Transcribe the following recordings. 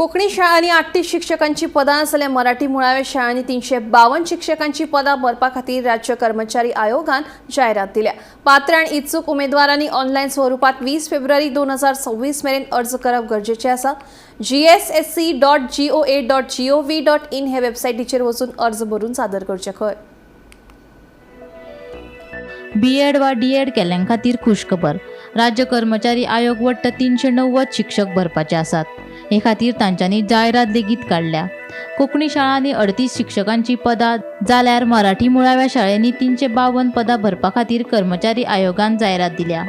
कोंकणी शाळांनी 38 शिक्षकांची पदां जाल्यार मराठी मुळाव्या शाळांनी 352 शिक्षकांची पदां भरपा खातीर राज्य कर्मचारी आयोगान जायरात दिल्या. पात्र आनी इत्सूक उमेदवारांनी ऑनलायन स्वरुपात 20 फेब्रुवारी 2026 मेरेन अर्ज करप गरजेचें आसा. gssc.goa.gov.in हे वेबसायटीचेर वचून अर्ज भरून सादर करचे खंय. बीएड वा डीएड केल्ल्यां खातीर खूश खबर. राज्य कर्मचारी आयोग वट्ट 390 शिक्षक भरपाचे आसात. हे खातीर तांच्यांनी जायरात लेगीत काडल्या. कोंकणी शाळांनी 38 शिक्षकांची पदां जाल्यार मराठी मुळाव्या शाळेंनी 352 पदां भरपा खातीर कर्मचारी आयोगान जायरात दिल्या.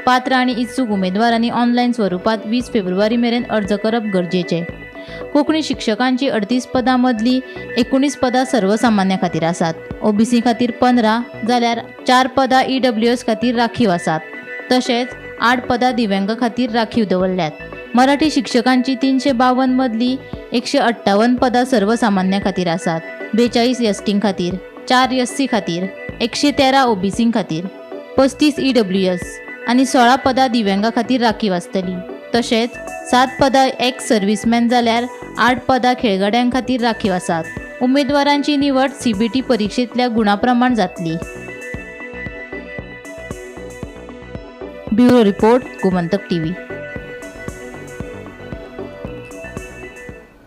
पात्र आनी इत्सूक उमेदवारांनी ऑनलायन स्वरुपात 20 फेब्रुवारी मेरेन अर्ज करप गरजेचें. कोंकणी शिक्षकांची 38 पदां मदलीं 19 पदां सर्वसामान्या खातीर आसात. ओबीसी खातीर 15 जाल्यार 4 पदां ईडब्ल्यूएस खातीर राखीव आसात. तशेंच 8 पदां दिव्यांगा खातीर राखीव दवरल्यात. मराठी शिक्षकांची 352 मदलीं 158 पदां सर्वसामान्या खातीर आसात. 42 एसटी खातीर, 4 एससी खातीर, 113 ओबीसी खातीर, 35 ईडब्ल्यूएस आनी 16 पदां दिव्यांगा खातीर राखीव आसतली. तशेंच 7 पदां एक्स सर्व्हिसमॅन जाल्यार 8 पदां खेळगड्यां खातीर राखीव आसात. उमेदवारांची निवड सीबीटी परिक्षेंतल्या गुणा प्रमाण जातली. Bureau report, Gomantak TV.